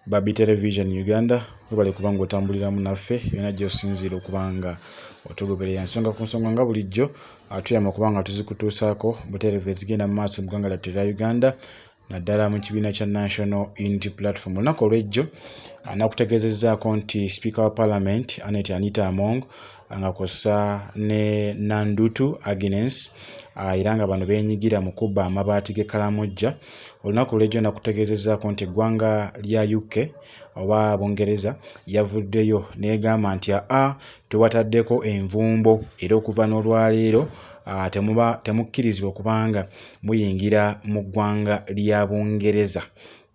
Babi Television Uganda, webale kuba nga otambuliramu naffe yonna gy'osinziira okuba nga otugoberera ensonga ku nsonga. Nga bulijjo atuyamba okuba nga tuzikutuusaako butereevu ezigenda mu maaso mu ggwanga lyattu erya Uganda, naddala mu kibiina kya National Unity Platform. Olunaku olw'ejjo nakutegeezezzaako nti Sipiika wa Parliament Annet Anita Among nga kw'ossa ne Nandutu Agnes, era nga bano beenyigira mu kubba amabaati g'e Kalamojja. Olunaku olw'ejjo nakutegeezezzaako nti eggwanga lya UK oba Bungereza yavuddeyo n'egamba nti aa, tubataddeko envumbo era okuva n'olwaleero temukkirizibwa kubanga muyingira mu ggwanga lya Bungereza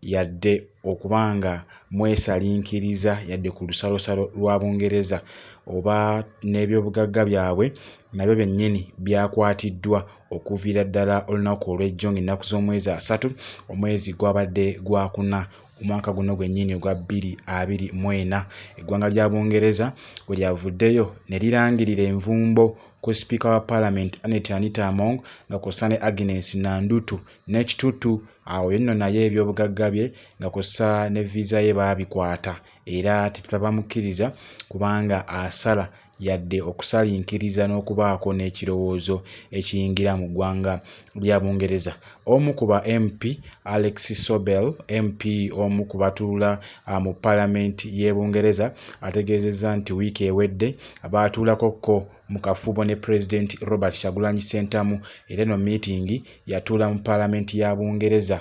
yadde okuba nga mwesalinkiriza yadde ku lusalosalo lwa Bungereza, oba n'ebyobugagga byabwe nabyo byennyini byakwatiddwa okuviira ddala olunaku olw'ejjo ng'ennaku z'omwezi 30, omwezi gwabadde gwakuna, omwaka guno gwennyini ogwa 2024. Eggwanga lya Bungereza bwe lyavuddeyo ne lirangirira envumbo ku Sipiika wa Parliament Annet Anita Among nga kw'ossa ne Agnes Nandutu n'ekitutu awo nno naye ebyobugagga bye nga kw'ossa ne viza ye baabikwata, era tebamukkiriza kubanga asala yadde okusalinkiriza n'okubaako n'ekirowoozo ekiyingira mu ggwanga lya Bungereza. Omu ku ba MP, Alex Sobel, MP omu ku batuula mu Paalamenti y'e Bungereza, ategeezezza nti wiiki ewedde baatuulako ko mu kafubo ne Pulezidenti Robert Kyagulanyi Ssentamu, era eno miitingi yatuula mu Paalamenti ya Bungereza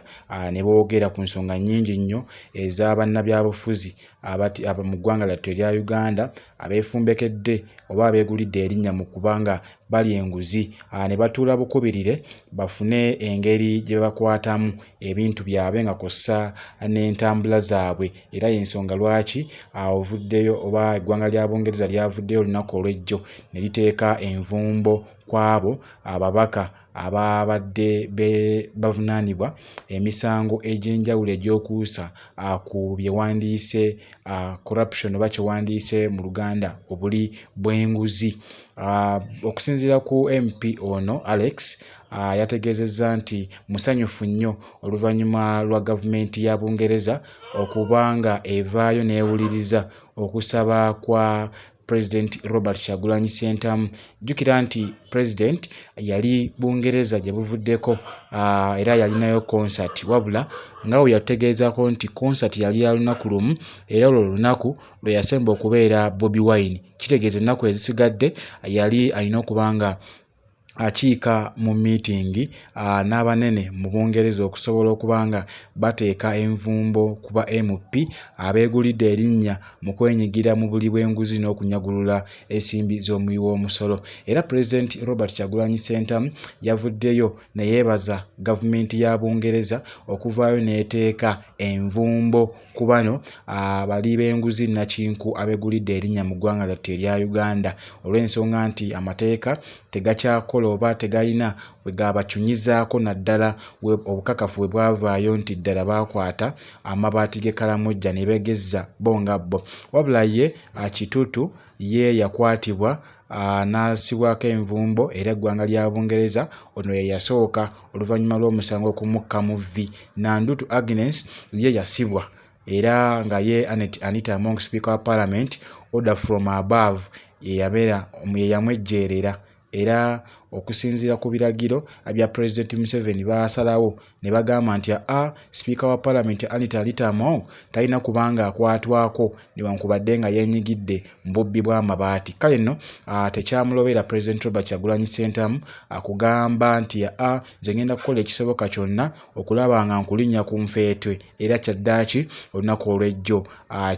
ne boogera ku nsonga nnyingi nnyo eza bannabyabufuzi mu ggwanga lyattu erya Uganda abeefumbekedde oba abeegulidde erinnya mu kuba nga balya enguzi, ne batuula bukubirire bafune engeri gye bakwatamu ebintu byabwe nga kw'ossa n'entambula zaabwe. Era y'ensonga lwaki ovuddeyo oba eggwanga lya Bungereza lyavuddeyo olunaku olw'ejjo ne liteeka envumbo ku abo ababaka ababadde bavunaanibwa emisango egy'enjawulo egy'okuusa ku byewandiise corruption oba kyewandiise mu Luganda obuli bw'enguzi. Okusinziira ku MP ono Alex, yategeezezza nti musanyufu nnyo oluvannyuma lwa gavumenti ya Bungereza okuba nga evaayo n'ewuliriza okusaba kwa President Robert Kyagulanyi Ssentamu. Jjukira nti President yali Bungereza gye buvuddeko, era yalinayo concert, wabula nga bwe yategeezaako nti concert yali ya lunaku lumu, era olwo olunaku lwe yasemba okubeera Bobi Wine, kitegeeza ennaku ezisigadde yali alina okuba nga akiika mu miitingi n'abanene mu Bungereza okusobola okuba nga bateeka envumbo ku ba MP abeegulidde erinnya mu kwenyigira mu buli bw'enguzi n'okunyagulula ensimbi z'omuwi w'omusolo. Era Pulezidenti Robert Kyagulanyi Ssentamu yavuddeyo ne yeebaza gavumenti ya Bungereza okuvaayo n'eteeka envumbo ku bano abali b'enguzi nnakinku abeegulidde erinnya mu ggwanga lyattu erya Uganda, olw'ensonga nti amateeka tegakyakola oba tegalina we gabacunyizaako, naddala obukakafu bwe bwavaayo nti ddala baakwata amabaati g'e Kalamojja ne begezza bo nga bo. Wabula ye Kitutu ye yakwatibwa n'assibwako envumbo, era eggwanga lya Bungereza ono ye yasooka oluvannyuma lw'omusango okumukka mu vvi. Nandutu Agnes ye yasibwa, era nga ye Annet Anita Among, Speaker wa Parliament, order from above ye yabeera ye yamwejjeerera, era okusinziira ku biragiro bya Pulezidenti Museveni baasalawo ne bagamba nti aa, Sipiika wa Paalamenti Anita Anita Among talina kubanga akwatwako newankubadde nga yeenyigidde mu bubbi bw'amabaati. Kale nno tekyamulobera Pulezidenti Robert Kyagulanyi Ssentamu akugamba nti aa, nze ngenda kukola ekisoboka kyonna okulaba nga nkulinnya ku nfeetwe, era kyaddaaki olunaku olw'ejjo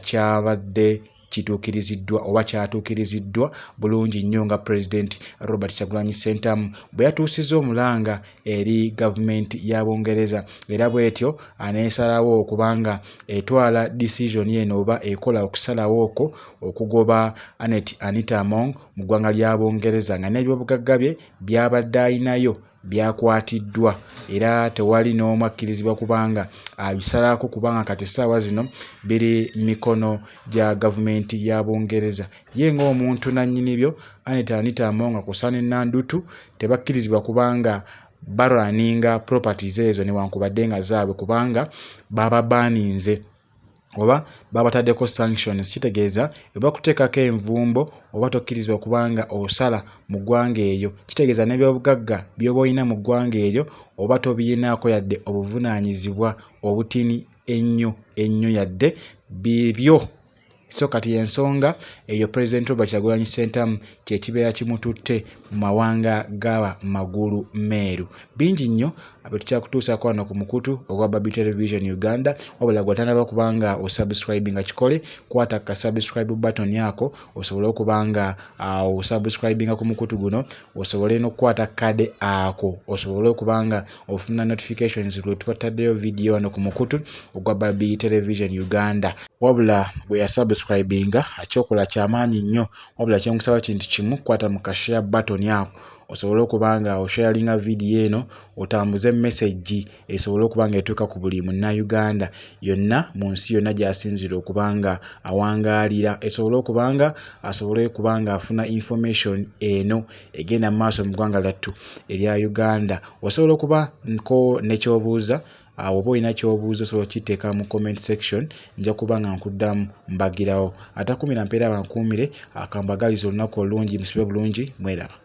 kyabadde kituukiriziddwa oba kyatuukiriziddwa bulungi nnyo nga Pulezidenti Robert Kyagulanyi Ssentamu bwe yatuusizza omulanga eri gavumenti ya Bungereza, era bw'etyo aneesalawo okubanga etwala decision eno oba ekola okusalawo okwo okugoba Annet Anita Among mu ggwanga lya Bungereza, nga n'ebyobugagga bye by'abadde ayinayo byakwatiddwa era tewali n'omu akkirizibwa kubanga abisalako, kubanga kati essaawa zino biri mikono gya gavumenti ya Bungereza. Ye ng'omuntu nannyini byo Annet Anita Among kw'ossa ne Nandutu tebakkirizibwa kubanga balwaninga properties ezo newankubadde nga zaabwe, kubanga bababaaninze. Oba babataddeko sanctions, kitegeeza bwe bakuteekako envumbo oba tokkirizibwa kubanga osala mu ggwanga eryo. Kitegeeza n'ebyobugagga by'oba olina mu ggwanga eryo oba tobiyinaako yadde obuvunaanyizibwa obutini ennyo ennyo yadde bibyo. So kati y'ensonga eyo Pulezidenti Robert Kyagulanyi Ssentamu kye kibeera kimututte mu mawanga gaba magulu meeru. Bingi nnyo bye tukyakutuusaako wano ku mukutu ogwa Babi Television Uganda. Wabula gwe atanaba kubanga osubscribinga, kikole, kwata ka subscribe button ako osobole okuba nga osubscribinga ku mukutu guno, osobole n'okukwata kade ako osobole okuba nga ofuna notifications lwe tuba tutaddeyo vidiyo wano ku mukutu ogwa Babi Television Uganda. Wabula gwe yasubscribinga, akyokola kyamaanyi nnyo. Wabula kyenkusaba kintu kimu, kwata mu ka share button ako osobole okuba nga osharinga vidiyo eno, otambuze message esobole okuba nga etuuka ku buli munnayuganda yonna mu nsi yonna gy'asinziira okuba nga awangaalira, esobole okuba nga asobole okuba nga afuna information eno egenda mu maaso mu ggwanga lyattu erya Uganda. Osobola okuba nko ne ky'obuuza, awo oba olina ky'obuuza osobola okukiteeka mu comment section, nja kuba nga nkuddamu mbagirawo. Atakumira mpeera bankuumire, akambagaliza olunaku olungi, musibe bulungi, mweraba.